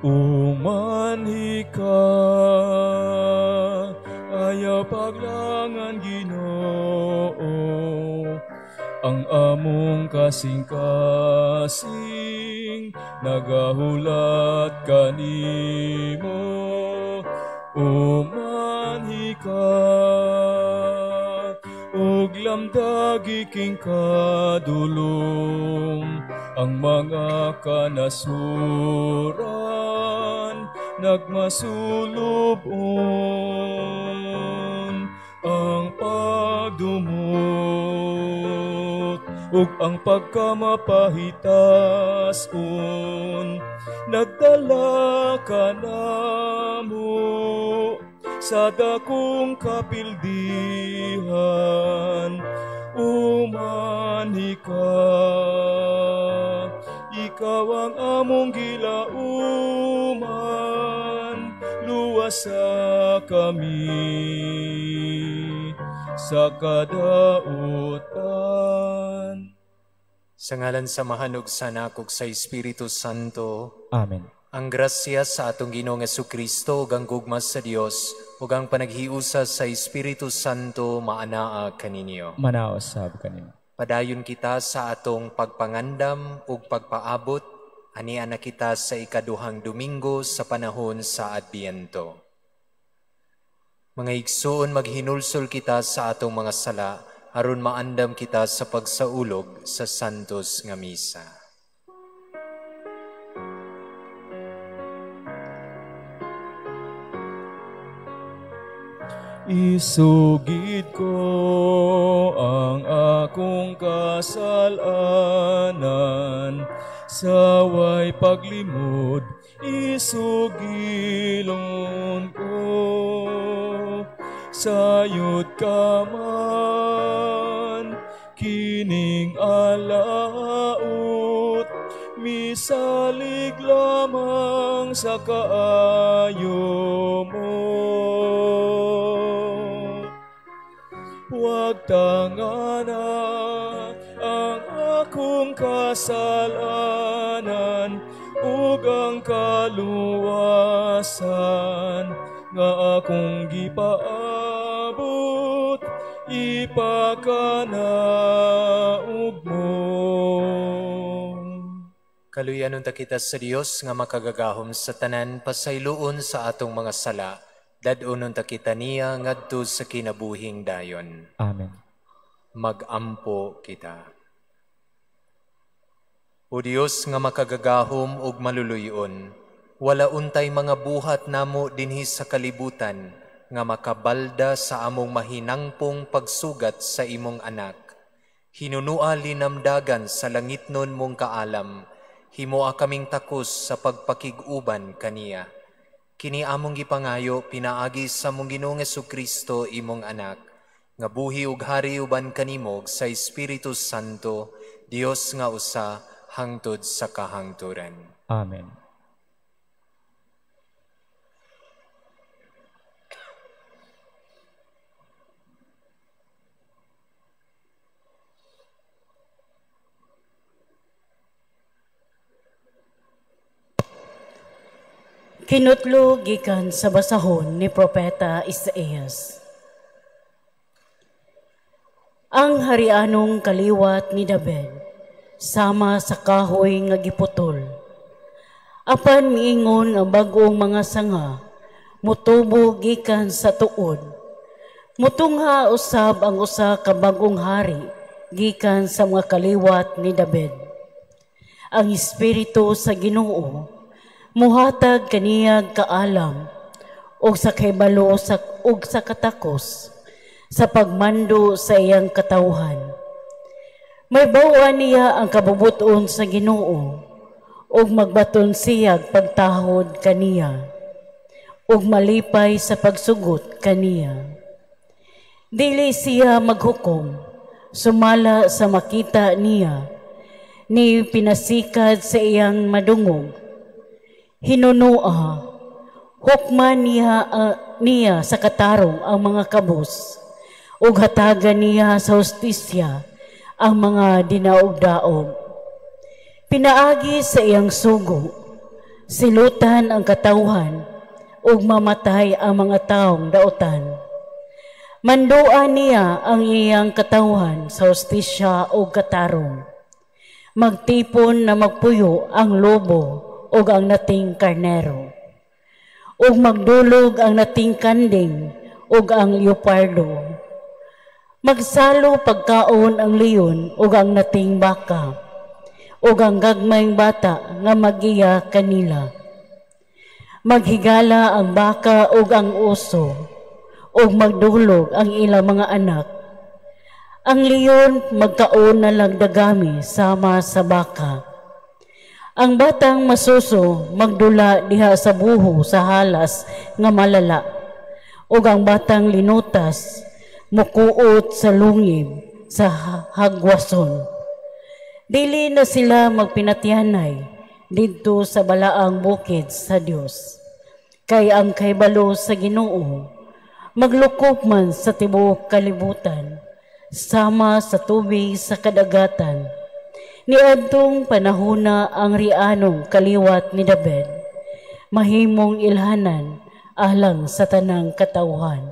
Umanhi ka, ayaw paglangan, Ginoo, ang among kasing-kasing nagahulat kanimo. Umanhi ka, ug lamdagi king kadulom ang mga kanasuran nagmasulubon ang pagdumot ug ang pagkamapahitason nagdala kanamo sa dakong kapildihan. Umanhi ka, ikaw ang among gilauman, luwasa kami sa kadautan. Sa ngalan sa Amahan ug sa Anak ug sa Espiritu Santo. Amen. Ang grasya sa atong Ginoong Hesukristo ug ang gugma sa Dios ug ang panaghiusa sa Espiritu Santo maanaa kaninyo. Manao sab kanimo. Padayon kita sa atong pagpangandam ug pagpaabot ania na kita sa ikaduhang Domingo sa panahon sa Adbiento. Mga igsoon, maghinulsol kita sa atong mga sala aron maandam kita sa pagsaulog sa Santos nga Misa. Isugid ko ang akong kasalanan sa way paglimod, isugilon ko. Sayod ka man, kining alaot, misalig lamang sa kaayo mo. Huwag tangana ang akong kasalanan ug ang kaluwasan nga akong gipaabot, ipakanaog mo. Kaluyan unta kita sa Dios nga makagagahom sa tanan, pasayloon sa atong mga sala. Dad-on unta kita niya ngadto sa kinabuhing dayon. Amen. Magampo kita. O Dios nga makagagahom ug maluluyon, wala untay mga buhat namo dinhi sa kalibutan nga makabalda sa among mahinangpong pagsugat sa imong anak. Hinunua linamdagan sa langitnon mong kaalam, himoa kaming takos sa pagpakig-uban kaniya. Kini among gipangayo pinaagi sa among Ginoong Hesukristo imong anak, nga buhi ug hari uban kanimo sa Espiritu Santo, Dios nga usa hangtod sa kahangturan. Amen. Kinutlo gikan sa basahon ni Propeta Isaías. Ang harianong kaliwat ni David sama sa kahoy nga giputol. Apan miingon ang bag-ong mga sanga, mutubo gikan sa tuod. Mutungha usab ang usa ka bag-ong hari gikan sa mga kaliwat ni David. Ang espiritu sa Ginoo muhatag kaniyag kaalam og sa kahibalo sa og sa katakos sa pagmando sa iyang katawhan. May bawaan niya ang kabubuton sa Ginoo ug magbaton siyag pagtahod kaniya ug malipay sa pagsugot kaniya. Dili siya maghukom sumala sa makita niya ni pinasikad sa iyang madungog. Hinunua, hukman niya sa katarong ang mga kabus, ug hatagan niya sa hustisya ang mga dinaog-daog. Pinaagi sa iyang sugo, Silutan ang katawhan ug mamatay ang mga taong dautan. Manduan niya ang iyang katawhan sa hustisya ug katarong. Magtipon na magpuyo ang lobo ug ang nating karnero. Ug magdulog ang nating kanding ug ang leopardo. Magsalo pagkaon ang leon ug ang nating baka ug ang gagmayng bata nga magiya kanila. Maghigala ang baka ug ang oso ug magdulog ang ilang mga anak. Ang leon magkaon na lang dagami sama sa baka. Ang batang masuso magdula diha sa buho sa halas nga malala, ug ang batang linutas mukuot sa lungib sa hagwason. Dili na sila magpinatyanay didto sa balaang bukid sa Dios. Kay ang kahibalo sa Ginoo maglukop man sa tibuok kalibutan, sama sa tubig sa kadagatan. Niadtong panahona ang rianong kaliwat ni David, mahimong ilhanan alang sa tanang katawhan.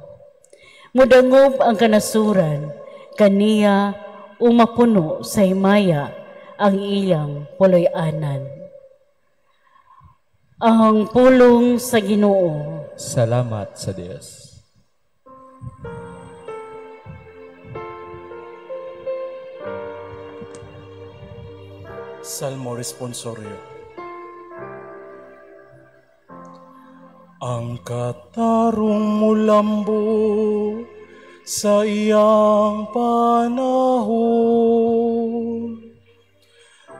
Mudangob ang kanasuran, kaniya umapuno sa himaya ang iyang puloy-anan. Ang pulong sa Ginoo. Salamat sa Dios. Salmo Responsorio. Ang katarong mulambo sa iyang panahon,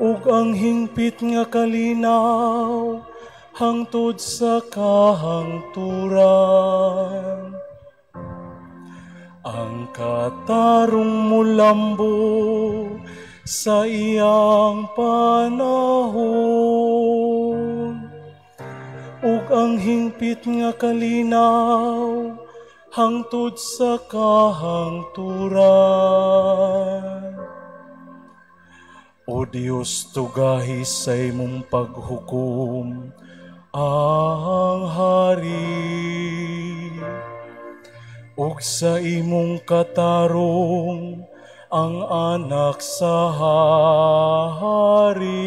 ug ang hingpit nga kalinaw hangtod sa kahangturan. Ang katarong mulambo sa iyang panahon, ug ang hingpit nga kalinaw hangtod sa kahangturan. O Dios, tugahi sa imong paghukom ang hari, ug sa imong katarong ang anak sa hari.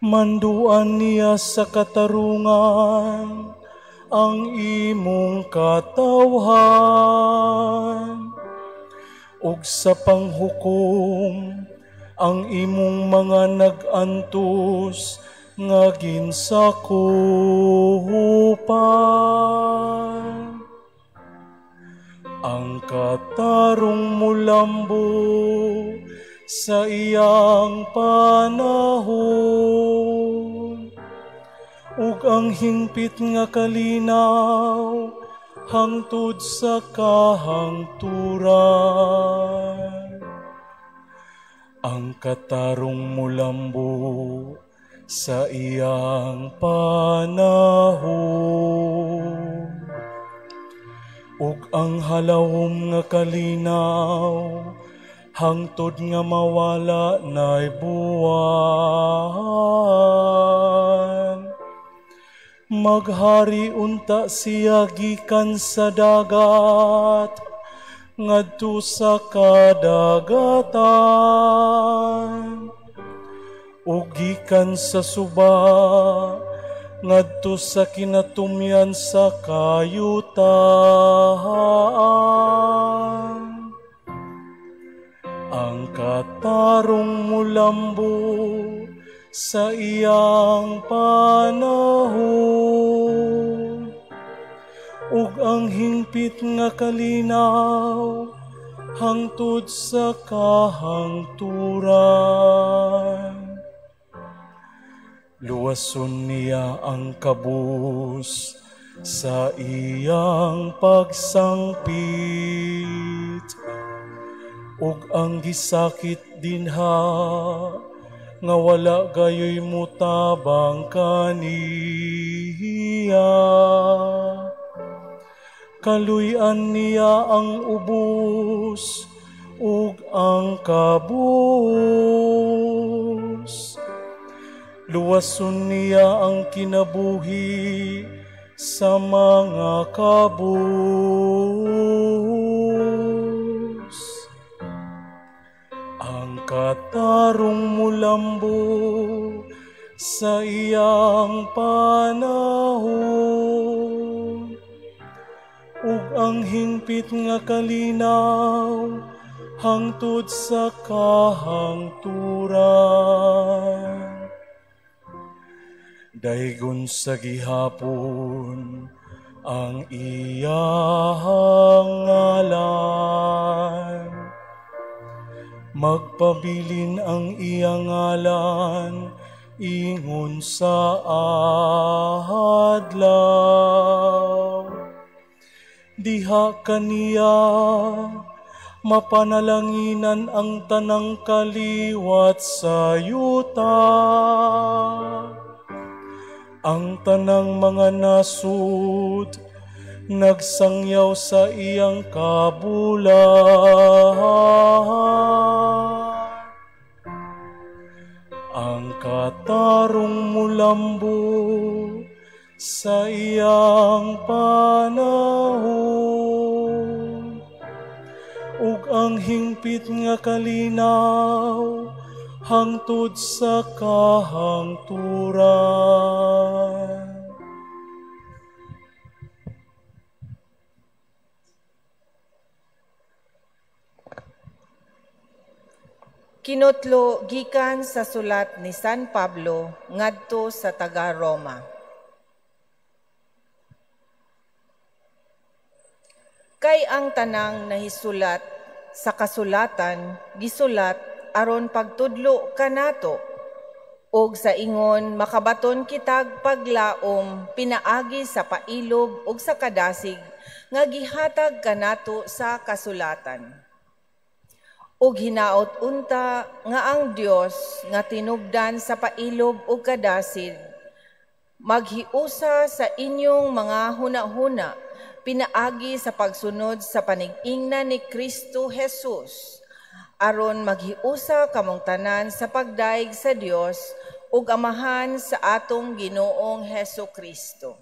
Manduan niya sa katarungan ang imong katawhan, ug sa panghukom ang imong mga nag-antos nga ginsakupan. Ang katarong mulambo sa iyang panahon, ug ang hingpit nga kalinaw hangtod sa kahangturan. Ang katarong mulambo sa iyang panahon, ug ang halawom nga kalinaw hangtod nga mawala na'y buwan. Maghari unta siya gikan sa dagat ngadto sa kadagatan, ug gikan sa suba ngadto sa kinatumyan sa kayutaan. Ang katarong mulambo sa iyang panahon, ug ang hingpit nga kalinaw hangtod sa kahangturan. Luwason niya ang kabus sa iyang pagsangpit, ug ang gisakit dinha nga wala gayoy mutabang kaniya. Kaluy-an niya ang ubos ug ang kabus. Luwason niya ang kinabuhi sa mga kabus. Ang katarong mulambo sa iyang panahon, ug ang hingpit nga kalinaw hangtod sa kahangturan. Daygon sa gihapon ang iyang ngalan, magpabilin ang iyang ngalan ingon sa adlaw. Diha kaniya mapanalanginan ang tanang kaliwat sa yuta. Ang tanang mga nasud nagsangyaw sa iyang kabulan. Ang katarong mulambo sa iyang panahon, ug ang hingpit nga kalinaw hangtod sa kahangturan. Kinutlo gikan sa sulat ni San Pablo ngadto sa taga-Roma. Kay ang tanang nahisulat sa kasulatan gisulat aron pagtudlo kanato, ug sa ingon makabaton kitag paglaom pinaagi sa pailob ug sa kadasig nga gihatag kanato sa kasulatan. Ug hinaot unta nga ang Dios nga tinubdan sa pailob ug kadasig maghiusa sa inyong mga hunahuna pinaagi sa pagsunod sa panig-ingna ni Kristo Jesus, aron maghiusa kamong tanan sa pagdaig sa Dios ug Amahan sa atong Ginoong Hesus Kristo.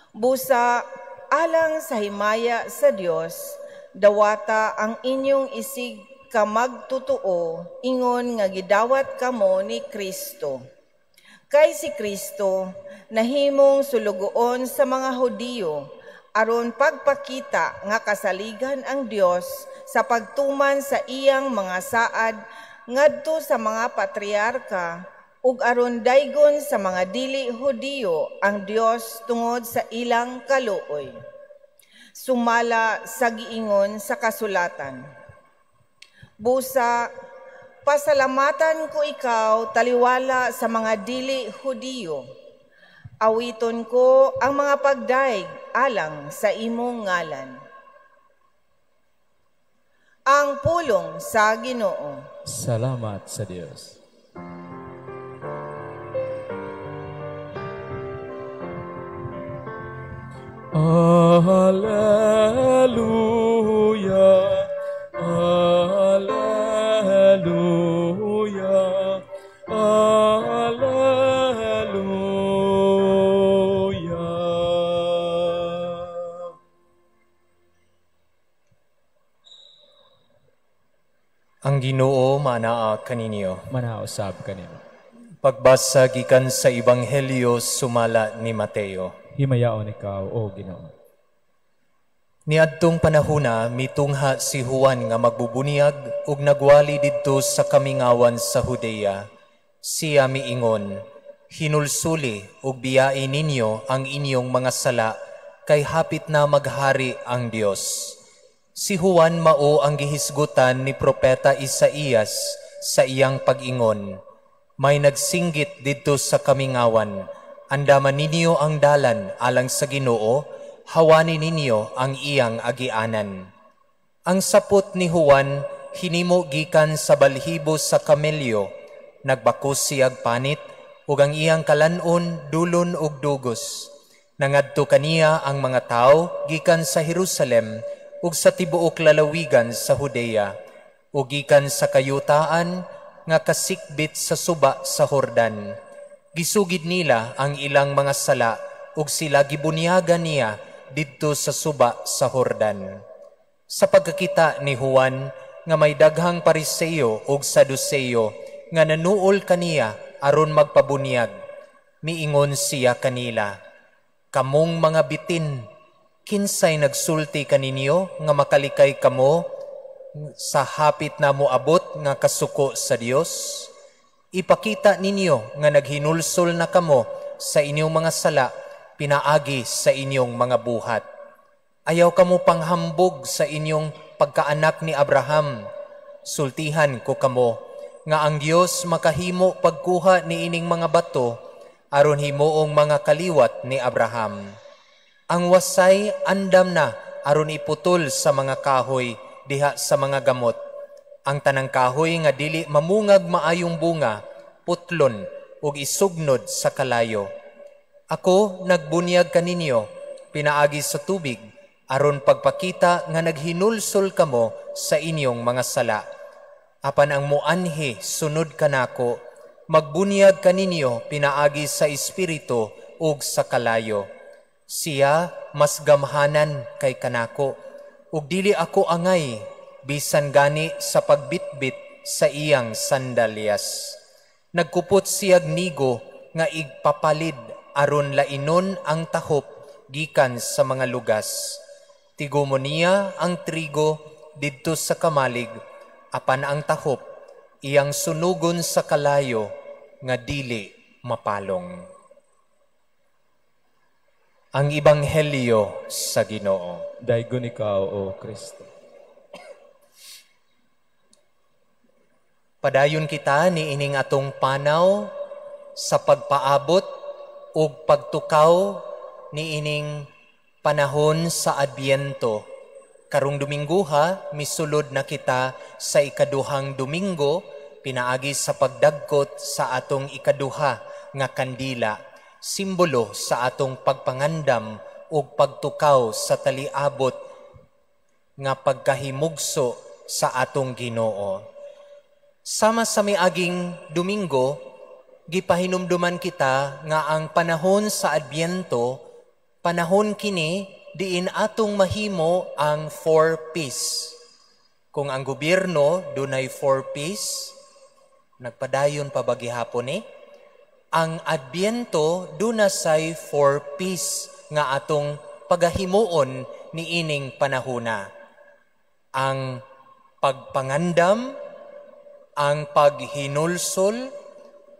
Busa alang sa himaya sa Dios, dawata ang inyong isig kamagtotoo ingon nga gidawat kamo ni Kristo. Kay si Kristo nahimong sulugoon sa mga Hudiyo aron pagpakita nga kasaligan ang Dios sa pagtuman sa iyang mga saad ngadto sa mga patriarka ug aron daygon sa mga dili Hudiyo ang Dios tungod sa ilang kaluoy. Sumala sa giingon sa kasulatan. Busa, pasalamatan ko ikaw taliwala sa mga dili Hudiyo. Awiton ko ang mga pagdaig alang sa imong ngalan. Ang pulong sa Ginoo. Salamat sa Dios. Alleluia, Alleluia, Alleluia. Ang Ginoo manaa kaninyo. Manausab kanino. Pagbasa gikan sa Ebanghelyo sumala ni Mateo. Himayaon ikaw, o Ginoo. Niadtong panahuna mitungha si Juan nga magbubuniyag ug nagwali didto sa kamingawan sa Judea. Siya miingon, hinulsuli ug biyai ninyo ang inyong mga sala kay hapit na maghari ang Dios. Si Juan mao ang gihisgutan ni Propeta Isaías sa iyang pag-ingon, may nagsinggit didto sa kamingawan, andaman ninyo ang dalan alang sa Ginoo, hawani ninyo ang iyang agianan. Ang sapot ni Juan hinimo gikan sa balhibo sa kamelyo, nagbakos siyag panit, ug ang iyang kalan-on dulon ug dugos. Nangadto kaniya ang mga tawo gikan sa Jerusalem ug sa tibuok lalawigan sa Judea, ug gikan sa kayutaan nga kasikbit sa suba sa Hordan. Gisugid nila ang ilang mga sala ug sila gibunyagan niya didto sa suba sa Hordan. Sa pagkakita ni Juan nga may daghang Pariseo ug Saduceo nga nanuol kaniya aron magpabunyag, miingon siya kanila, "Kamong mga bitin, kinsay nagsulti kaninyo nga makalikay kamo sa hapit na moabot nga kasuko sa Dios? Ipakita ninyo nga naghinulsol na kamo sa inyong mga sala pinaagi sa inyong mga buhat. Ayaw kamo panghambog sa inyong pagkaanak ni Abraham. Sultihan ko kamo nga ang Dios makahimo pagkuha ni ining mga bato aron himuong mga kaliwat ni Abraham. Ang wasay andam na aron iputol sa mga kahoy diha sa mga gamot. Ang tanang kahoy nga dili mamungag maayong bunga, putlon ug isugnod sa kalayo. Ako nagbunyag kaninyo pinaagi sa tubig aron pagpakita nga naghinulsol kamo sa inyong mga sala. Apan ang muanhi sunod kanako, magbunyag kaninyo pinaagi sa Espiritu ug sa kalayo. Siya mas gamhanan kay kanako, ug dili ako angay bisan gani sa pagbitbit sa iyang sandalyas. Nagkupot siyag nigo nga igpapalit aron lainon ang tahop gikan sa mga lugas. Tigumo niya ang trigo didto sa kamalig, apan ang tahop iyang sunugon sa kalayo nga dili mapalong." Ang Ebanghelyo sa Ginoo. Daygon ikaw, O Kristo. Padayon kita ni ining atong panaw sa pagpaabot ug pagtukaw ni ining panahon sa Adbyento. Karong Domingguha, misulod na kita sa ikaduhang Domingo, pinaagi sa pagdagkot sa atong ikaduha nga kandila, simbolo sa atong pagpangandam ug pagtukaw sa taliabot nga pagkahimugso sa atong Ginoo. Sama sa miaging Domingo, gipahinumduman kita nga ang panahon sa Adbyento, panahon kini diin atong mahimo ang 4 Ps. Kung ang gobyerno dunay 4 Ps, nagpadayon pa ba gihapon eh? Ang Adbyento duna say 4 Ps nga atong pagahimuon niining panahona. Ang pagpangandam, ang paghinulsol,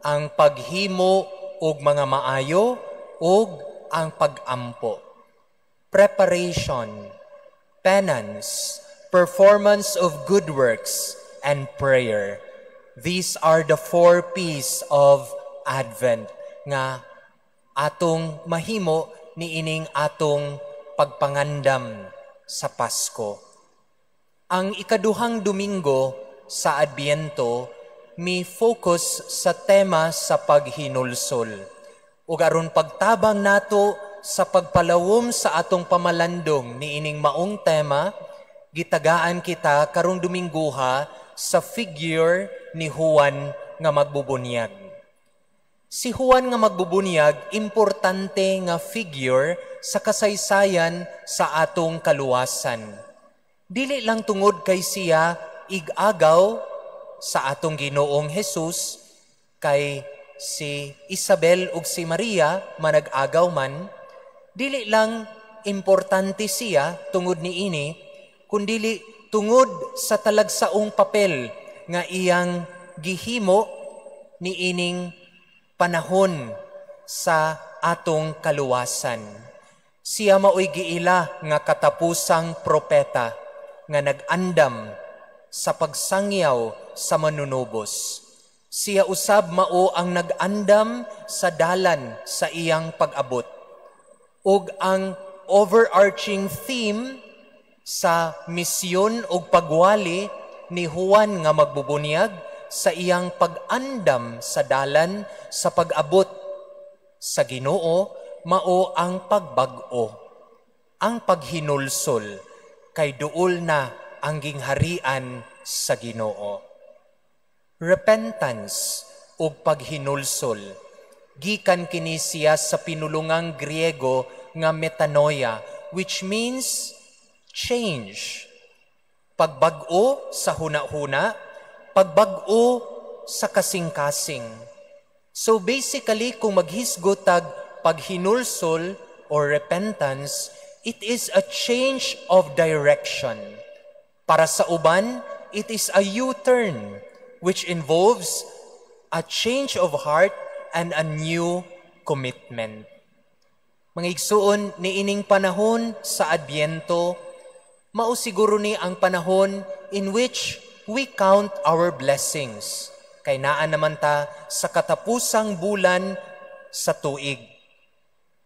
ang paghimo og mga maayo, ug ang pag-ampo. Preparation, penance, performance of good works, and prayer. These are the 4 Ps of Advent nga atong mahimo niining atong pagpangandam sa Pasko. Ang ikaduhang Domingo sa Adbyento mi focus sa tema sa paghinulsol. Ug aron pagtabang nato sa pagpalawom sa atong pamalandong niining maong tema, gitagaan kita karong Domingguha sa figure ni Juan nga magbubunyag. Si Juan nga magbubunyag, importante nga figure sa kasaysayan sa atong kaluwasan. Dili lang tungod kay siya igagaw sa atong Ginoong Hesus, kay si Isabel ug si Maria manag-agaw man, dili lang importante siya tungod niini, kundili tungod sa talagsaong papel nga iyang gihimo niining panahon sa atong kaluwasan. Siya maoy giila nga katapusang propeta nga nag-andam sa pagsangyaw sa manunubos. Siya usab mao ang nag-andam sa dalan sa iyang pag-abot. Ug ang overarching theme sa misyon ug pagwali ni Juan nga magbubunyag sa iyang pag-andam sa dalan sa pag-abot sa Ginoo mao ang pagbag-o, ang paghinulsol, kay duol na ang gingharian sa Ginoo. Repentance ug paghinulsol. Gikan kini siya sa pinulungang Griego nga metanoia, which means change. Pagbag-o sa huna-huna, pagbag-o sa kasing-kasing. So basically, kung maghisgot tag paghinulsol or repentance, it is a change of direction. Para sa uban, it is a U-turn, which involves a change of heart and a new commitment. Mga igsuon, niining panahon sa Adbyento, mao siguro ni ang panahon in which we count our blessings. Kay naa naman ta sa katapusang bulan sa tuig.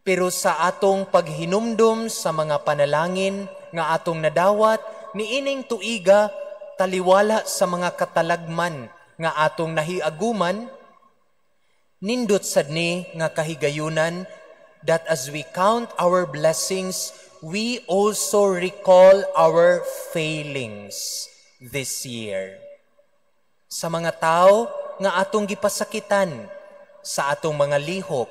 Pero sa atong paghinumdum sa mga panalangin nga atong nadawat niining tuiga, taliwala sa mga katalagman nga atong nahiaguman, nindot sad ni nga kahigayunan that as we count our blessings, we also recall our failings this year. Sa mga tao nga atong gipasakitan, sa atong mga lihok,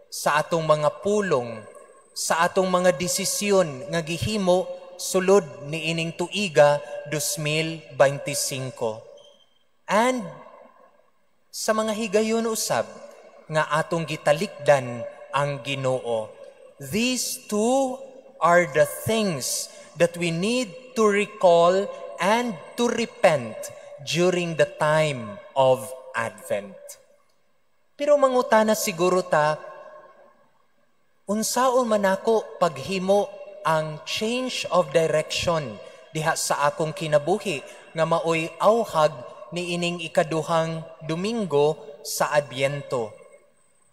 sa atong mga pulong, sa atong mga desisyon nga gihimo sulod niining tuiga 2025. And sa mga higayon usab nga atong gitalikdan ang Ginoo. These two are the things that we need to recall and to repent during the time of Advent. Pero mangutana siguro ta, unsaon man ako paghimo ang change of direction diha sa akong kinabuhi nga maoy awhag niining ikaduhang Domingo sa Adbyento?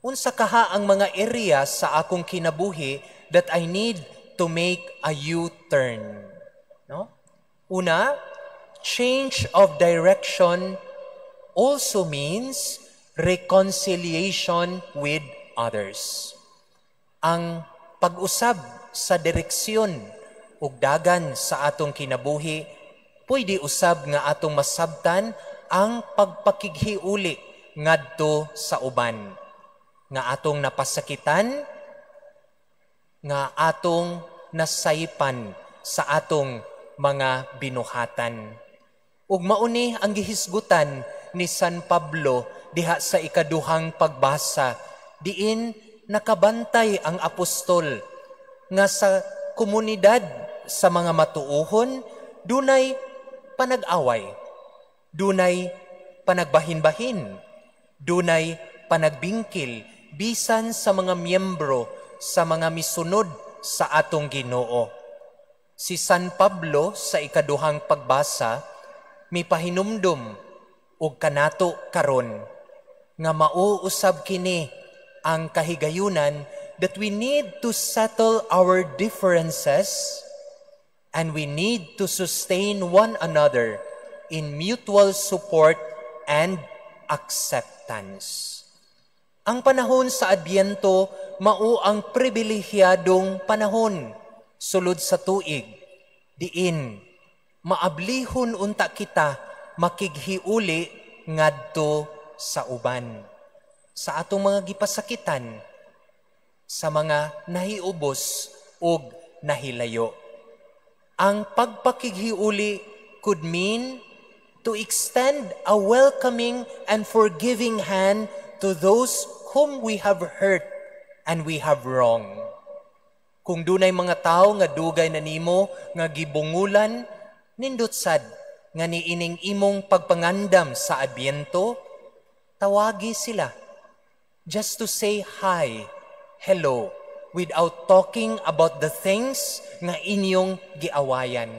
Unsa kaha ang mga area sa akong kinabuhi that I need to make a U-turn? No? Una, change of direction also means reconciliation with others. Ang pag-usab sa direksyon ug dagan sa atong kinabuhi, pwede usab nga atong masabtan ang pagpakighiuli ngadto sa uban nga atong napasakitan, nga atong nasaypan sa atong mga binuhatan. Ug mauni ang gihisgutan ni San Pablo diha sa ikaduhang pagbasa, diin nakabantay ang apostol nga sa komunidad sa mga matuohon dunay panag-away, dunay panagbahin-bahin, dunay panagbingkil bisan sa mga miyembro sa mga misunod sa atong Ginoo. Si San Pablo sa ikaduhang pagbasa mipahinumdum og kanato karon nga mauusab kini ang kahigayunan that we need to settle our differences and we need to sustain one another in mutual support and acceptance. Ang panahon sa Adbyento mao ang pribilehiyadong panahon sulod sa tuig diin maablihon unta kita makighiuli ngadto sa uban, sa atong mga gipasakitan, sa mga nahiubos ug nahilayo. Ang pagpakighiuli could mean to extend a welcoming and forgiving hand to those whom we have hurt and we have wronged. Kung dunay mga tao nga dugay na nimo nga gibungulan, nindot sad nga niining imong pagpangandam sa Adbyento, tawagi sila just to say hi, hello, without talking about the things nga inyong giawayan.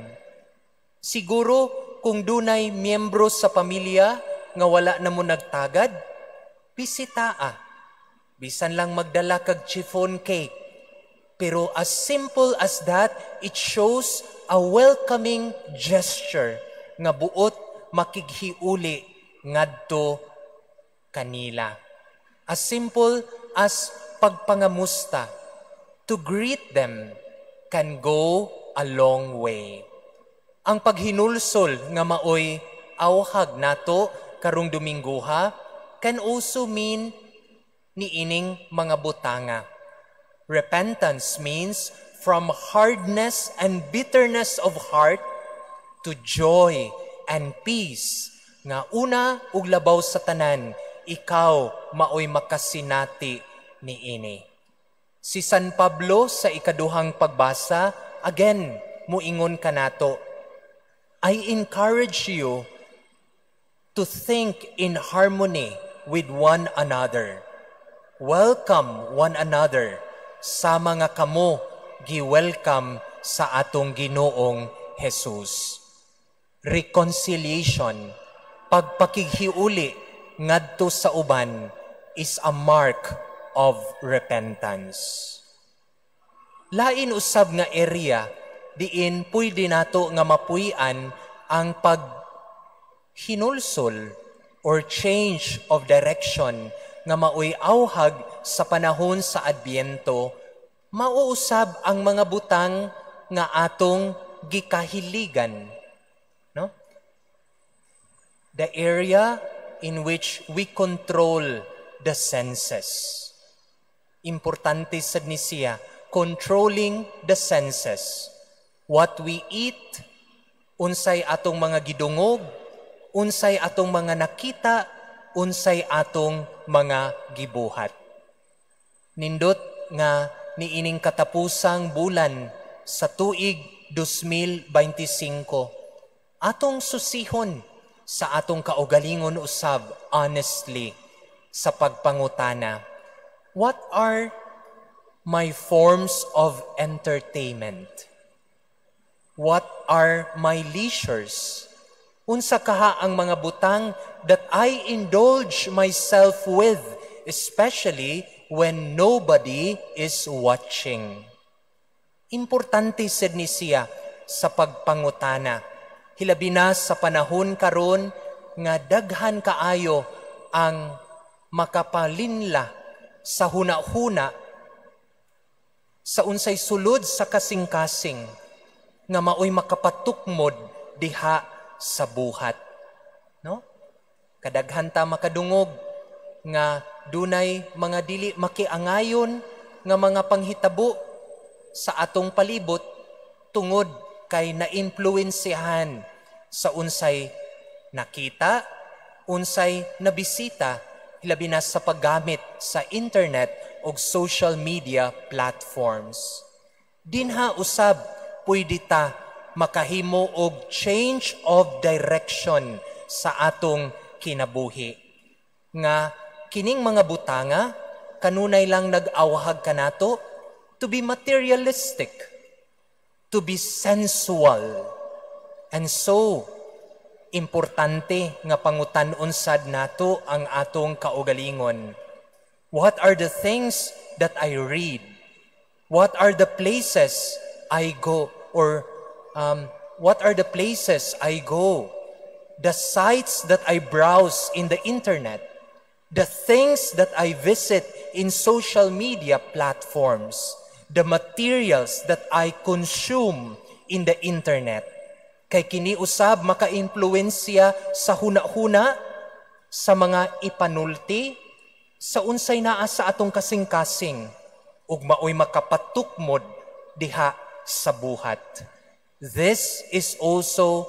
Siguro kung dunay miyembro sa pamilya nga wala na mo nagtagad, bisitaa. Bisan lang magdala kag chiffon cake. Pero as simple as that, it shows a welcoming gesture nga buot makighiuli ngadto kanila. As simple as pagpangamusta, to greet them, can go a long way. Ang paghinulsol nga maoy awhag nato karong Domingoha can also mean niining mga butanga. Repentance means from hardness and bitterness of heart to joy and peace nga una ug labaw sa tanan, ikaw maoy makasinati niini. Si San Pablo sa ikaduhang pagbasa, again, muingon kanato, "I encourage you to think in harmony with one another. Welcome one another sama nga kamo gi-welcome sa atong Ginoong Jesus." Reconciliation, pagpakighiuli ngadto sa uban, is a mark of repentance. Lain usab nga area diin pwede nato nga mapuy-an ang paghinulsol or change of direction nga maoy awhag sa panahon sa Adbyento, mauusab ang mga butang nga atong gikahiligan, no? The area in which we control the senses. Importante sad ni siya, controlling the senses. What we eat, unsay atong mga gidungog, unsay atong mga nakita, unsay atong mga gibuhat. Nindot nga niining katapusang bulan sa tuig 2025, atong susihon sa atong kaugalingon usab honestly sa pagpangutana, what are my forms of entertainment? What are my leisures? Unsa kaha ang mga butang that I indulge myself with, especially when nobody is watching? Importante sad ni siya sa pagpangutana. Hilabi na sa panahon karon nga daghan kaayo ang makapalinla sa huna-huna sa unsay sulod sa kasing-kasing nga maoy makapatukmod diha sa buhat. No? Kadaghan ta makadungog nga dunay mga dili makiangayon nga mga panghitabo sa atong palibot tungod kay naimpluwensiyahan sa unsay nakita, unsay nabisita, hilabi na sa paggamit sa internet o social media platforms. Dinha usab pwede ta makahimo og change of direction sa atong kinabuhi. Nga kining mga butanga kanunay lang nag-awhag kanato to be materialistic, to be sensual. And so, importante nga pangutan-on sad nato ang atong kaugalingon. What are the things that I read? What are the places I go? Or what are the places I go? The sites that I browse in the internet, the things that I visit in social media platforms, the materials that I consume in the internet. Kay kini usab maka-impluwensya sa huna-huna, sa mga ipanulti, sa unsay naa sa atong kasing-kasing, ug maoy makapatukmod diha sa buhat. This is also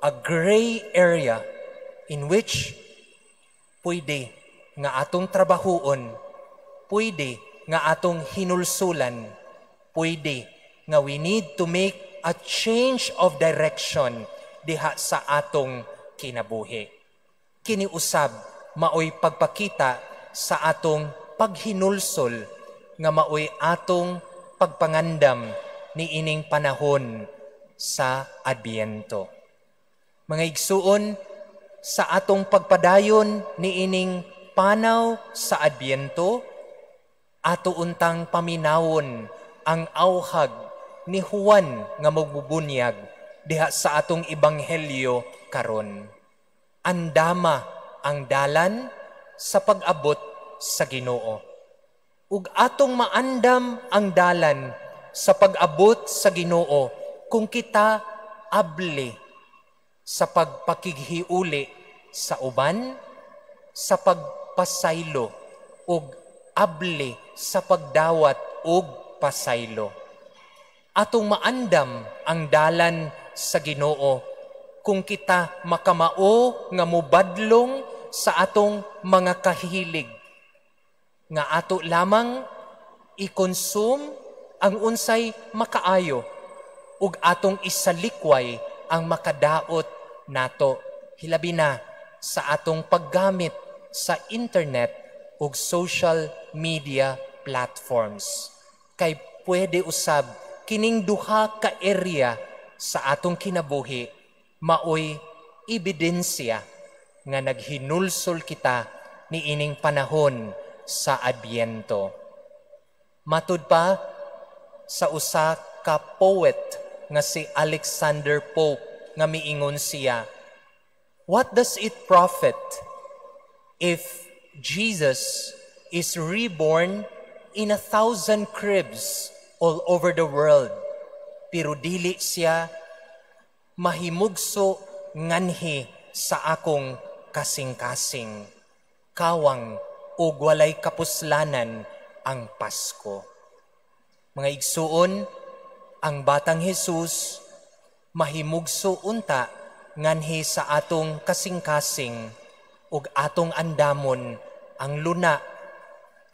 a gray area in which pwede nga atong trabahuon, pwede nga atong hinulsulan, pwede nga we need to make a change of direction diha sa atong kinabuhi. Kini usab maoy pagpakita sa atong paghinulsol nga maoy atong pagpangandam niining panahon sa Adbyento. Mga igsuon, sa atong pagpadayon niining panaw sa Adbyento, ato untang paminawon ang awhag ni Juan nga magbubunyag diha sa atong ebanghelyo karon. Andama ang dalan sa pag-abot sa Ginoo. Ug atong maandam ang dalan sa pag-abot sa Ginoo kung kita abli sa pagpakighiuli sa uban sa pagpasaylo ug abli sa pagdawat ug pasaylo. Atong maandam ang dalan sa Ginoo kung kita makamao nga mobadlong sa atong mga kahilig nga ato lamang i-consume ang unsay makaayo ug atong isalikway ang makadaot nato, hilabi na sa atong paggamit sa internet ug social media platforms. Kay pwede usab kining duha ka area sa atong kinabuhi maoy ebidensya nga naghinulsol kita niining panahon sa Adbyento. Matud pa sa usa ka poet nga si Alexander Pope nga miingon siya, "What does it profit if Jesus is reborn in 1,000 cribs all over the world, pero dili siya mahimugso nganhi sa akong kasing-kasing?" Kawang ug walay kapuslanan ang Pasko. Mga igsuon, ang batang Jesus mahimugso unta nganhi sa atong kasing-kasing ug atong andamon ang luna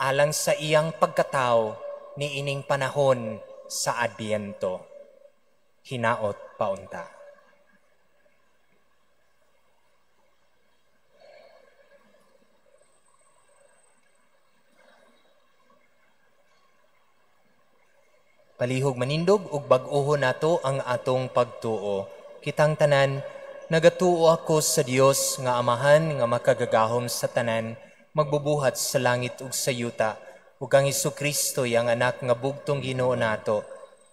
alang sa iyang pagkatao niining panahon sa Adbyento. Hinaot paunta. Palihog manindog ug bag-oho nato ang atong pagtuo. Kitang tanan, nagatuo ako sa Dios nga Amahan nga makagagahom sa tanan, magbubuhat sa langit ug sa yuta, ug ang Hesukristo iyang anak nga bugtong Ginoo nato.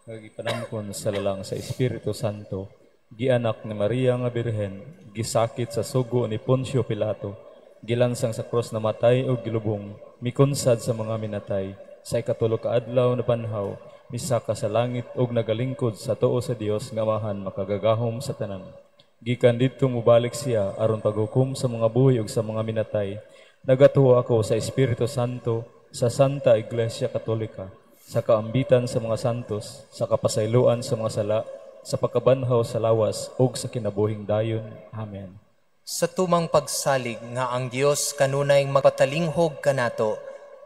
Nga gipanangkon sa lalang sa Espiritu Santo, gianak ni Maria nga Birhen, gisakit sa sugo ni Poncio Pilato, gilansang sa krus namatay ug gilubong, mikunsad sa mga minatay, sa ikatulo ka adlaw nabanhaw, misaka sa langit ug nagalingkod sa tuo sa Dios nga Amahan makagagahom sa tanan. Gikan didto mobalik siya aron paghukom sa mga buhi ug sa mga minatay. Nagatuo ako sa Espiritu Santo, sa Santa Iglesia Katolika, sa kaambitan sa mga santos, sa kapasayloan sa mga sala, sa pagkabanhaw sa lawas ug sa kinabuhing dayon. Amen. Sa tumang pagsalig nga ang Dios kanunay magpatalinghog kanato,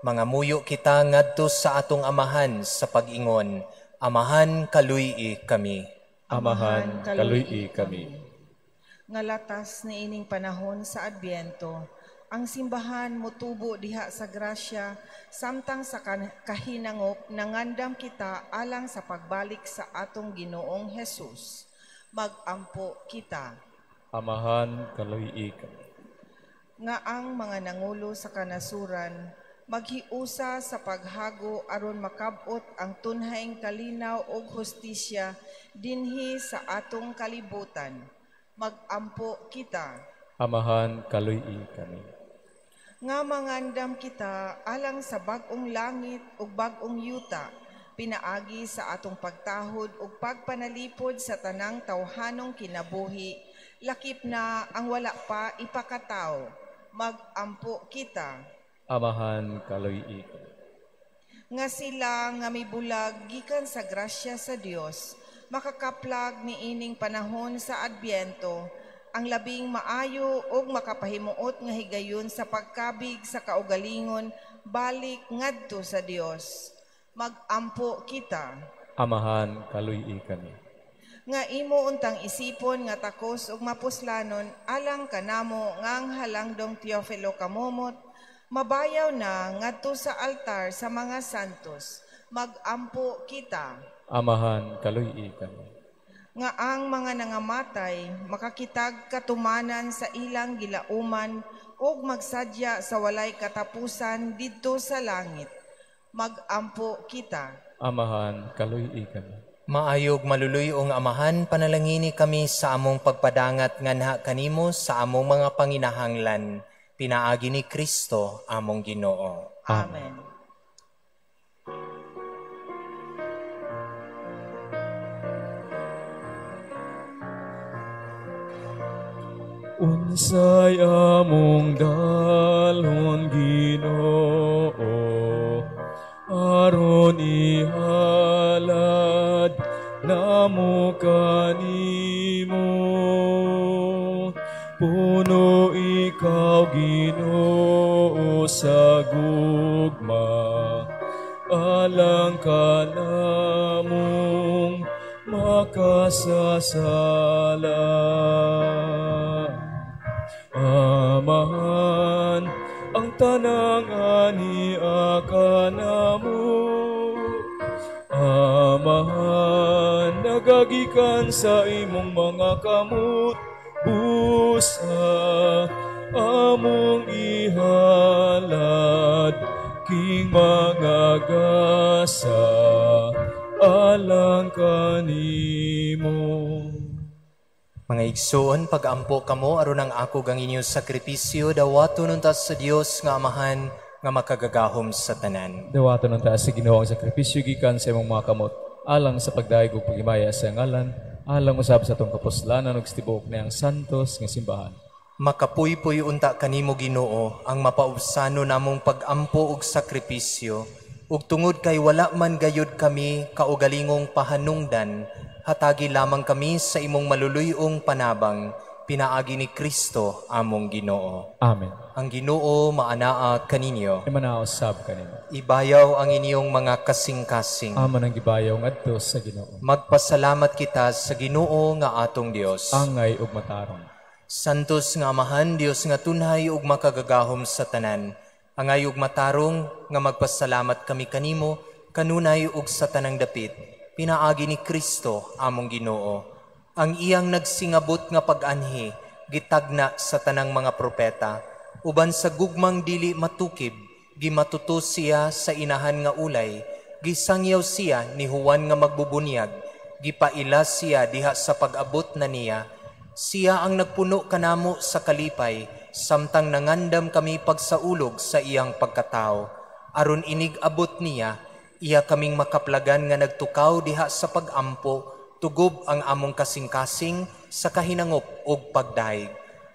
mangamuyo kita ngadto sa atong Amahan sa pag-ingon, Amahan, kaluy-i kami. Amahan, kaluy-i kami. Nga latas niining panahon sa Adbyento, ang simbahan motubo diha sa grasya, samtang sa kahinangop nangandam kita alang sa pagbalik sa atong Ginoong Hesus. Magampo kita. Amahan, kaluy-i kami. Nga ang mga nangulo sa kanasuran maghiusa sa paghago aron makab-ot ang tunhaing kalinaw ug hustisya dinhi sa atong kalibutan. Magampo kita. Amahan, kaluy-i kami. Nga mangandam kita alang sa bag-ong langit ug bag-ong yuta, pinaagi sa atong pagtahod ug pagpanalipod sa tanang tawhanong kinabuhi, lakip na ang wala pa ipakataw. Magampo kita. Amahan, kaluy-i kami. Nga sila nga mibulag gikan sa grasya sa Dios, makakaplag niining panahon sa Adbyento, ang labing maayo ug makapahimuot nga higayon sa pagkabig sa kaugalingon balik ngadto sa Dios. Magampo kita. Amahan, kaluy-i kami. Nga imo untang isipon nga takos ug mapuslanon alang kanamo nga ang halangdong Teofilo Camomot, mabayaw na ngadto sa altar sa mga santos. Magampo kita. Amahan, kaluy-i kami. Nga ang mga nangamatay makakitag katumanan sa ilang gilauman ug magsadya sa walay katapusan didto sa langit. Magampo kita. Amahan, kaluy-i kami. Maayog maluluyong Amahan, panalangini kami sa among pagpadangat nganha kanimo sa among mga panginahanglan. Pinaagi ni Kristo among Ginoo. Amen. Unsay among dalhon, Ginoo, aron ihalad namo kanimo. Puno ikaw, Ginoo, sa gugma, alang kanamong makasasala. Amahan ang tanang ani kanamo, Amahan nagagikan sa imong mga kamot, busa among ihalad king mga gasa alang kanimo. Mga igsoon, pag-ampo kamo aron ang ako gang inyong sakripisyo dawaton unta sa Dios nga Amahan nga makagagahom sa tanan. Dawaton unta sa Ginoo ang sakripisyo gikan sa imong mga kamot alang sa pagdayeg ug paghimaya sa ngalan, alang usab sa atong kapuslanan ug sa tibuok niyang santos nga simbahan. Makapuypuy unta kanimo, Ginoo, ang mapaubsano namong pag-ampo ug sakripisyo, ug tungod kay wala man gayud kami kaugalingong pahanungdan, hatagi lamang kami sa imong maluluyong panabang, pinaagi ni Kristo among Ginoo. Amen. Ang Ginoo maanaa kaninyo. Imanao sab kanimo. Ibayaw ang inyong mga kasing-kasing. Amo nang gibayaw ngadto sa Ginoo. Magpasalamat kita sa Ginoo nga atong Dios. Angay ug matarong. Santos nga Amahan, Dios nga tunhay ug makagagahom sa tanan. Angay ug matarong nga magpasalamat kami kanimo kanunay ug sa tanang dapit, pinaagi ni Kristo among Ginoo. Ang iyang nagsingabot nga pag-anhi gitagna sa tanang mga propeta, uban sa gugmang dili matukib, gimatuto siya sa inahan nga ulay, gisangyaw siya ni Juan nga magbubunyag, gipaila siya diha sa pag-abot na niya. Siya ang nagpuno kanamo sa kalipay, samtang nangandam kami pagsaulog sa iyang pagkatao. Aron inig-abot niya, iya kaming makaplagan nga nagtukaw diha sa pag-ampo, tugob ang among kasing-kasing sa kahinangop ug pagdayeg.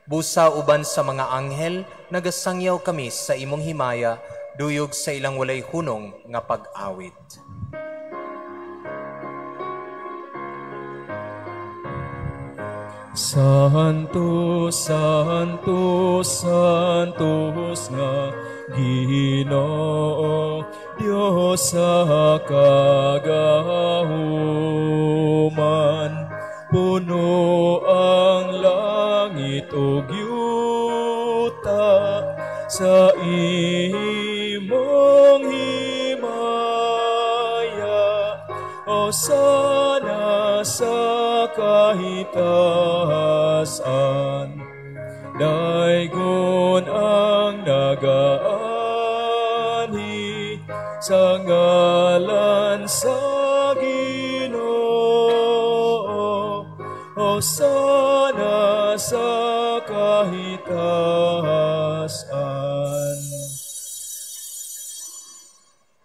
Busa uban sa mga anghel, nagasangyaw kami sa imong himaya, duyog sa ilang walay hunong nga pag-awit. Santo, Santo, Santos nga Ginoo, Dios sa kagahuman, puno ang langit ug yuta sa imong himaya. O sana sa kahitasan, daygon ang nagaanhi sa ngalan sa Ginoo. O sana sa kahitasan.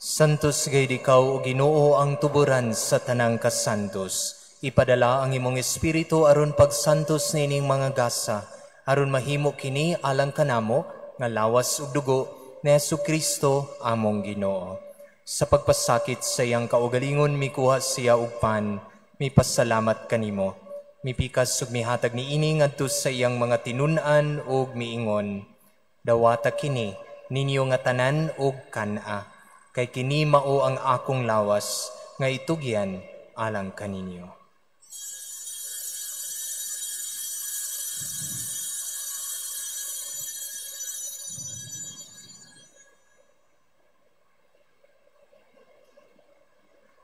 Santos gayud ikaw, o Ginoo, ang tuburan sa tanang kasantos. Ipadala ang imong espiritu aron pagsantos niining mga gasa, aron mahimo kini alang kanamo nga lawas ug dugo ni Hesukristo among Ginoo. Sa pagpasakit sa iyang kaugalingon mikuha siya og pan, mipasalamat kanimo, mipikas ug mihatag niini ngadto sa iyang mga tinun-an ug miingon, dawata kini ninyo nga tanan ug kan-a, kay kini mao ang akong lawas nga itugyan alang kaninyo.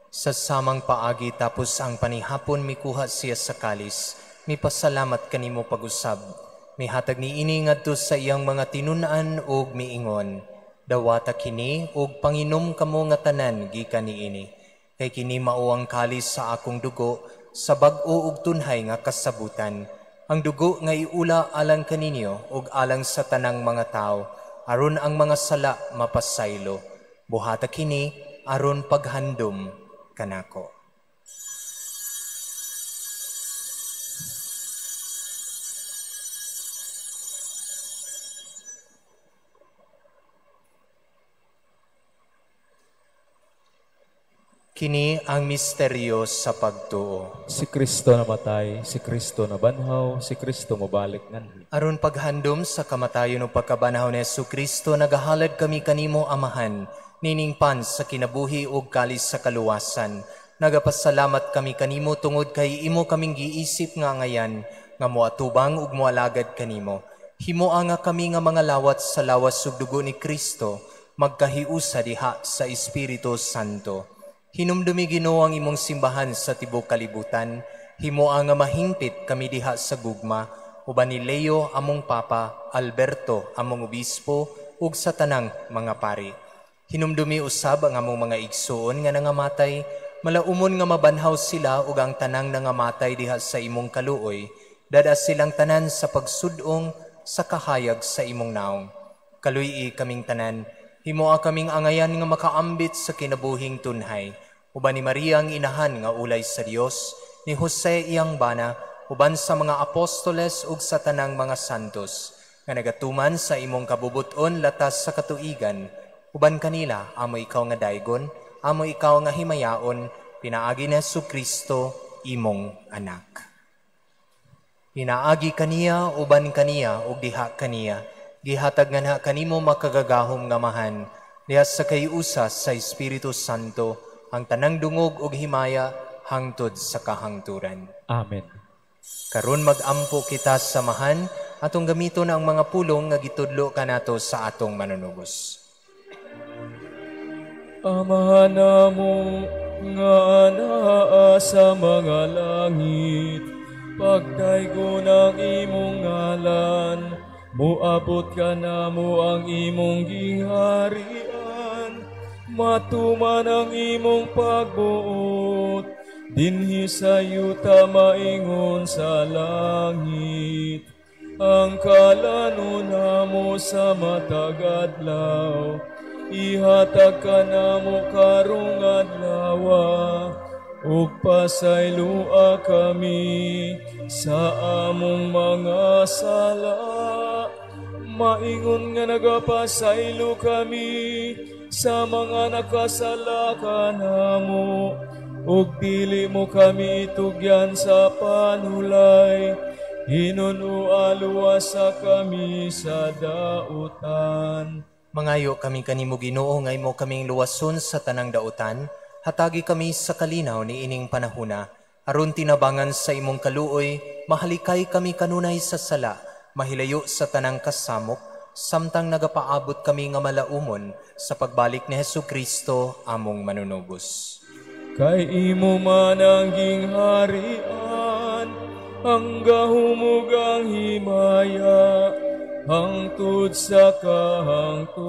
Sa samang paagi tapos ang panihapon mikuha siya sa kalis, mipasalamat kanimo pag-usab, mihatag niini ngadto sa iyang mga tinun-an ug miingon, dawata kini ug panginom kamo nga tanan gikan niini, kay kini mao ang kalis sa akong dugo sa bag-o ug tunhay nga kasabutan, ang dugo nga iula alang kaninyo ug alang sa tanang mga tawo, aron ang mga sala mapasaylo. Buhata kini aron paghandom kanako. Kini ang misteryo sa pagtuo. Si Kristo namatay, si Kristo nabanhaw, si Kristo mobalik nganhi. Aron paghandom sa kamatayon ug pagkabanhaw ni Hesukristo, nagahalad kami kanimo, Amahan, nining pan sa kinabuhi ug kalis sa kaluwasan. Nagapasalamat kami kanimo tungod kay imo kaming giisip nga angayan nga moatubang ug moalagad kanimo. Himoa nga kami nga mga lawat sa lawas ug dugo ni Kristo magkahiusa diha sa Espiritu Santo. Hinumdumi, Ginoo, ang imong simbahan sa tibuok kalibutan. Himoa nga mahingpit kami diha sa gugma uban ni Leo among Papa, Alberto among obispo ug sa tanang mga pari. Hinumdumi usab ang among mga igsuon nga nangamatay, malaumon nga mabanhaw sila ug ang tanang nangamatay diha sa imong kaluoy, dad-a silang tanan sa pagsud-ong sa kahayag sa imong naong. Kaluy-i kaming tanan, himoa kaming angayan nga makaambit sa kinabuhing tunhay, uban ni Maria ang inahan nga ulay sa Dios, ni Jose iyang bana, uban sa mga apostoles ug sa tanang mga santos, nga nagatuman sa imong kabubuton latas sa katuigan, uban kanila amo ikaw nga daygon, amo ikaw nga himayaon, pinaagi ni Hesukristo imong anak. Pinaagi kaniya, uban kaniya, ug diha kaniya, gihatag nga na kanimo makagagahom nga Amahan, diha sa kahiusa sa Espiritu Santo, ang tanang dungog ug himaya hangtod sa kahangturan. Amen. Karon mag-ampo kita sa Amahan, atong gamiton ang mga pulong nga gitudlo kanato sa atong manunubos. Amahan namo nga anaa sa mga langit, pagdaygon ang imong ngalan, moabot kanamo ang imong gingharian, matuman ang imong pagbuot, dinhi sa yuta maingon sa langit. Ang kalanon namo sa matag adlaw, ihatag kanamo karong adlawa, ug pasaylua kami sa among mga sala, maingon nga nagapasaylo kami sa mga nakasala kanamo, ug dili mo kami itugyan sa panulay, hinunoa luwasa kami sa dautan. Mangayo kami kanimo, Ginoo, nga imo kaming luwason sa tanang dautan, hatagi kami sa kalinaw ni ining panahuna, aron tinabangan sa imong kaluoy, mahalikay kami kanunay sa sala, mahilayo sa tanang kasamok, samtang nagapaabot kami nga malaumon sa pagbalik ni Hesukristo among manunubos. Kay imo man ang gingharian, ang gahom ug ang himaya, hangtod sa kahangturan.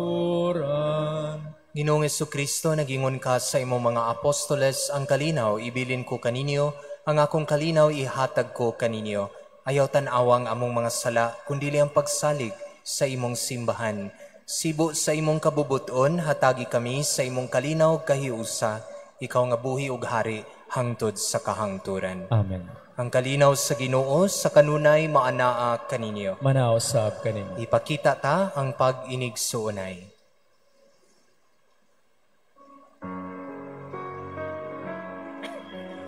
Ginoong Hesukristo, nagingon ka sa imong mga apostoles, ang kalinaw ibilin ko kaninyo, ang akong kalinaw ihatag ko kaninyo. Ayaw tan-awang among mga sala, kundili ang pagsalig sa imong simbahan. Sibo sa imong kabubuton, hatagi kami sa imong kalinaw kahiusa, ikaw nga buhi ug hari hangtod sa kahangturan. Amen. Ang kalinaw sa Ginoo sa kanunay maanaa kaninyo. Manaw sab kanimo. Ipakita ta ang pag-inigsuonay.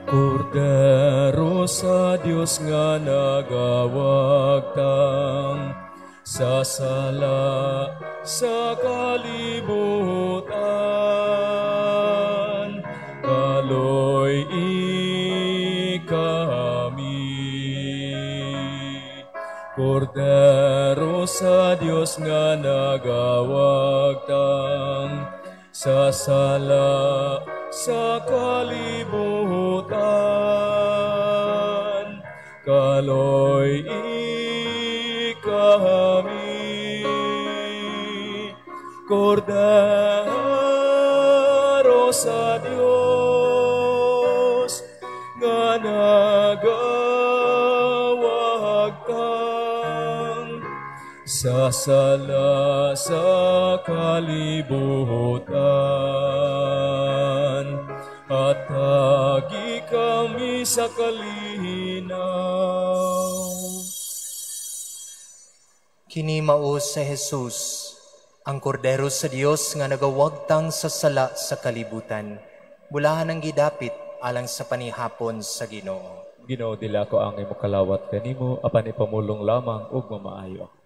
Kordero sa Dios nga nagawagtang sa sala sa kalibutan, kaloy kami. Kordero sa Dios nga nagawagtang sa sala sa kalibutan, kaloy kami. Kordero sa Dios nga nagawagtang sa sala sa kalibutan, at tagi kami sa kalinaw. Kini mao sa Jesus, ang kordero sa Dios nga nagawagtang sa sala sa kalibutan. Bulahan ang gidapit alang sa panihapon sa Ginoo. Ginoo, dili ako angay mokalawat kanimo, apan ipamulong lamang ug mamaayo ako.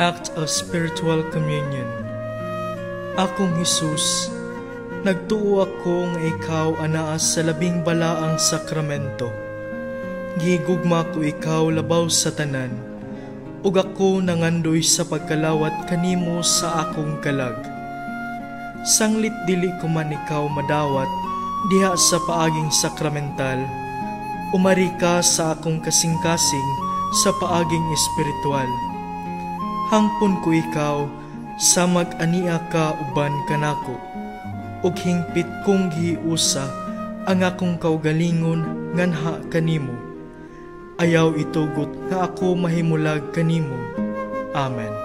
Act of Spiritual Communion. Akong Hesus, nagtuo ako nga ikaw anaa sa labing balaang sakramento. Gigugma ko ikaw labaw sa tanan, ug ako nangandoy sa pagkalawat kanimo sa akong kalag. Sanglit dili ko man ikaw madawat diha sa paaging sakramental, umari ka sa akong kasing-kasing sa paaging espiritual. Hangpon ko ikaw sa mag-ania ka uban kanako, ug hingpit kong gihiusa ang akong kaugalingon nganha kanimo. Ayaw itugot nga ako mahimulag kanimo. Amen.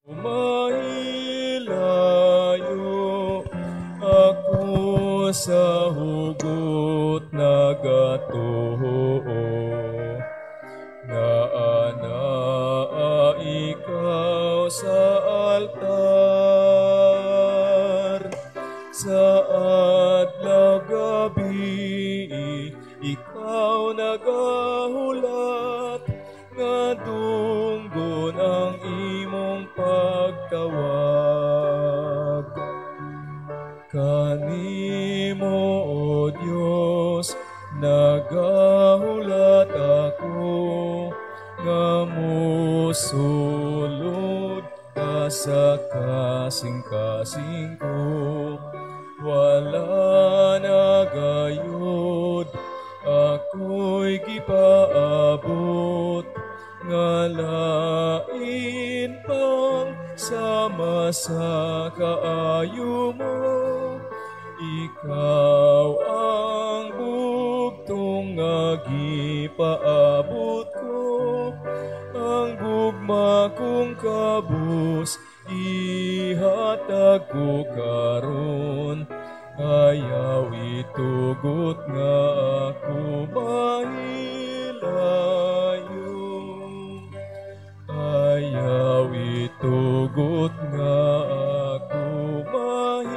Mahilayo ako sa hugot nagatuo, nga anaa ikaw sa altar. Sa adlaw gabi ikaw nagahulat, nga dunggon ang imong pagtawag. Kanimo, O Dios, nagahulat ako, nga musulod ka sa kasing-kasing ko. Wala na gayud ako'y gipaabot, nga lain pang sama sa kaayo mo. Ikaw ang bugtong nga gipaabot ko, ang gugma kong kabus ihatag ko karon. Ayaw itugot nga ako mahilayo, ayaw itugot nga ako mahilayo.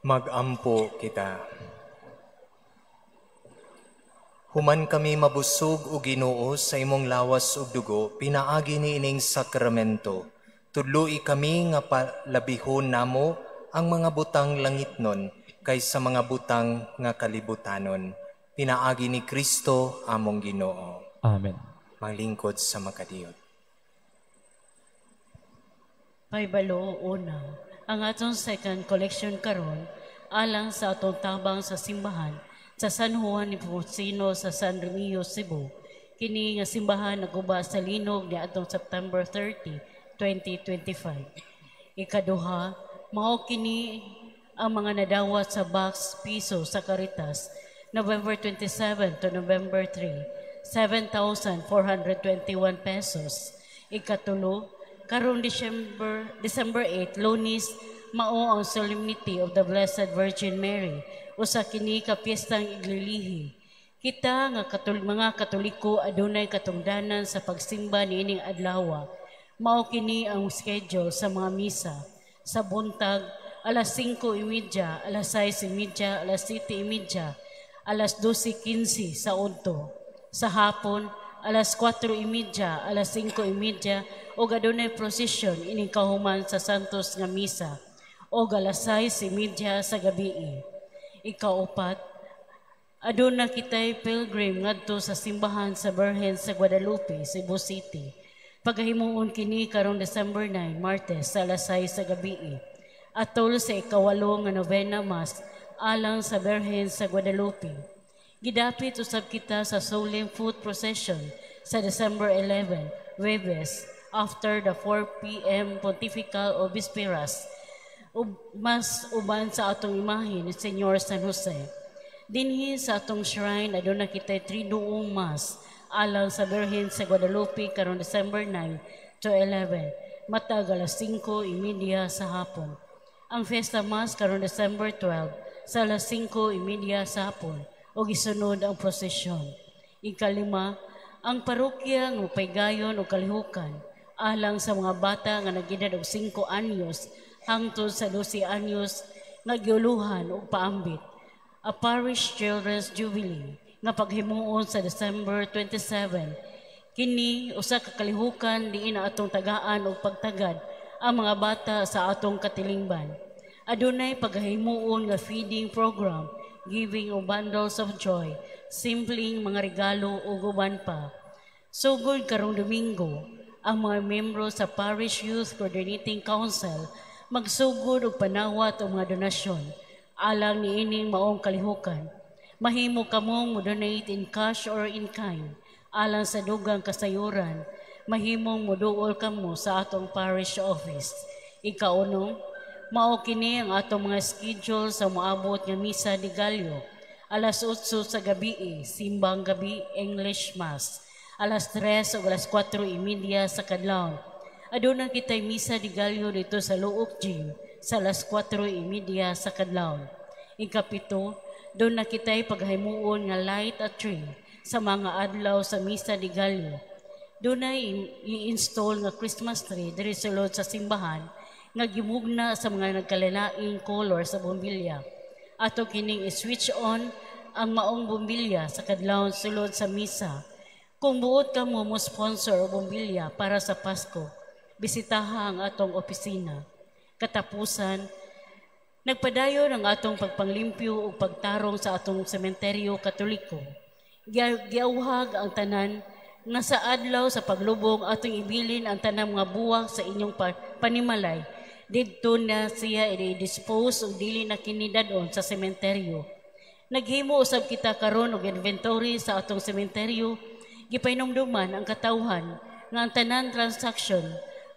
Magampo kita. Human kami mabusog, o Ginoo, sa imong lawas ug dugo pinaagi niining sakramento, tudloi kami nga palabihon namo ang mga butang langitnon kaysa mga butang nga kalibutanon. Pinaagi ni Kristo among Ginoo. Amen. Maglingkod sa makadiyot. Pahibalo una, ang atong second collection karon alang sa atong tabang sa simbahan sa San Juan Nepomuceno sa San Remigio, Cebu. Kini nga simbahan naguba sa linog ni atong September 30, 2025. Ikaduha, mao kini ang mga nadawat sa box piso sa Caritas November 27 to November 3, 7,421 pesos. Ikatulo, karon December 8, Lunes, mao ang Solemnity of the Blessed Virgin Mary, usa kini ka piyestang iglilihi. Kita nga mga Katoliko adunay katungdanan sa pagsimba niining adlaw. Mao kini ang schedule sa mga misa. Sa buntag, alas 5:30, alas 6:30, alas 7:30, alas 12:15 sa udto. Sa hapon, alas 4:30, alas 5:30, ug adunay procession ining kahuman sa Santos nga misa o alas 6:30 sa gabi. Ikaupat, aduna kitay pilgrim ngadto sa simbahan sa Birhen sa Guadalupe, Cebu City. Pagahimuon kini karong December 9, Martes, sa alas 6 sa gabi. Atol sa ikawalo nga novena mass alang sa Birhen sa Guadalupe. Gidapit usab kita sa solemn foot procession sa December 11, Huwebes, after the 4 p.m. Pontifical o Visperas, mas uban sa atong imahe ni Senyor San Jose. Dinhi sa atong shrine aduna kitay triduong mass alang sa Birhen sa Guadalupe karong December 9 to 11, matag alas 5:30 sa hapon. Ang Fiesta Mass karong December 12 sa alas 5:30 sa hapon ug isunod ang prosesyon. Ikalima, ang parokya nga mopaygayon og kalihukan alang sa mga bata nga nag-edad og 5 anyos hangtod sa 12 anyos nga giuluhan og paambit. A Parish Children's Jubilee nga paghimuon sa December 27. Kini usa ka kalihukan diin atong tagaan og pagtagad ang mga bata sa atong katilingban. Adunay paghimuon nga feeding program, giving of bundles of joy, simpleng mga regalo ug uban pa. Sugod karong Domingo, ang mga membro sa Parish Youth Coordinating Council magsugod og panawat og mga donasyon alang niining maong kalihukan. Mahimo kamong mo-donate in cash or in kind alang sa dugang kasayuran. Mahimong moduol kamo sa atong parish office. Ikaunom, mao kini ang atong mga schedule sa moabot nga Misa de Gallo. Alas 8 sa gabi, simbang gabi, English Mass. Alas 3 o alas 4:30 sa kadlawon. Aduna kitay Misa de Gallo dito sa Looc Gym sa alas 4:30 sa kadlawon. Ikapito, duna kitay paghimuon nga light a tree sa mga adlaw sa Misa de Gallo. Dunay i-install nga Christmas tree diri sulod sa simbahan nga gimugna sa mga nagkalalaing color sa bombilya. Ato kining i-switch on ang maong bombilya sa kadlawon sulod sa misa. Kung buot ka mo sponsor og bombilya para sa Pasko, bisitaha ang atong opisina. Katapusan, nagpadayon ang atong pagpanglimpyo ug pagtarong sa atong sementeryo Katoliko. Giauhag ang tanan nga sa adlaw sa paglubong atong ibilin ang tanang mga buwak sa inyong panimalay. Didto na siya i-dispose ug dili na kini dad-on sa sementeryo. Naghimo usab kita karon og inventory sa atong sementeryo. Gipahinumduman ang katawhan nga ang tanan transaction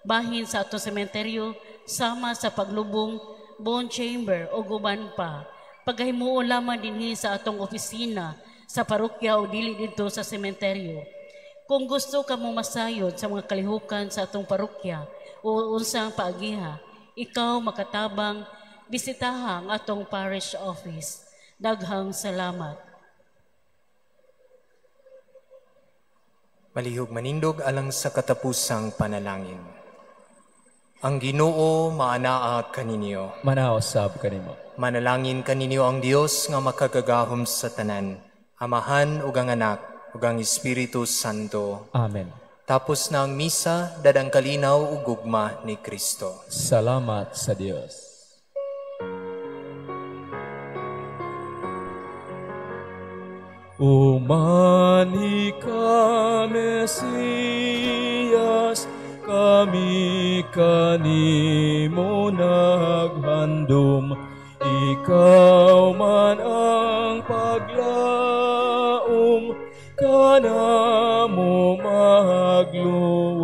bahin sa atong sementeryo sama sa paglubong, bone chamber o uban pa. Paghimuon lamang dinhi sa atong opisina sa parokya o dili didto sa sementeryo. Kung gusto ka mo masayod sa mga kalihukan sa atong parokya o unsang paagiha, ikaw makatabang, bisitaha ang atong parish office. Daghang salamat. Malihog manindog alang sa katapusang panalangin. Ang Ginoo maanaa kaninyo. Manaosab kanimo. Manalangin kaninyo ang Dios nga makagagahom sa tanan, Amahan ug ang Anak ug ang Espiritu Santo. Amen. Tapos na ang misa, dadang kalinaw ug gugma ni Kristo. Salamat sa Dios. Umanhi ka, Mesiyas, kami kanimo naghandom. Ikaw man ang paglaom, kanamo maglubong.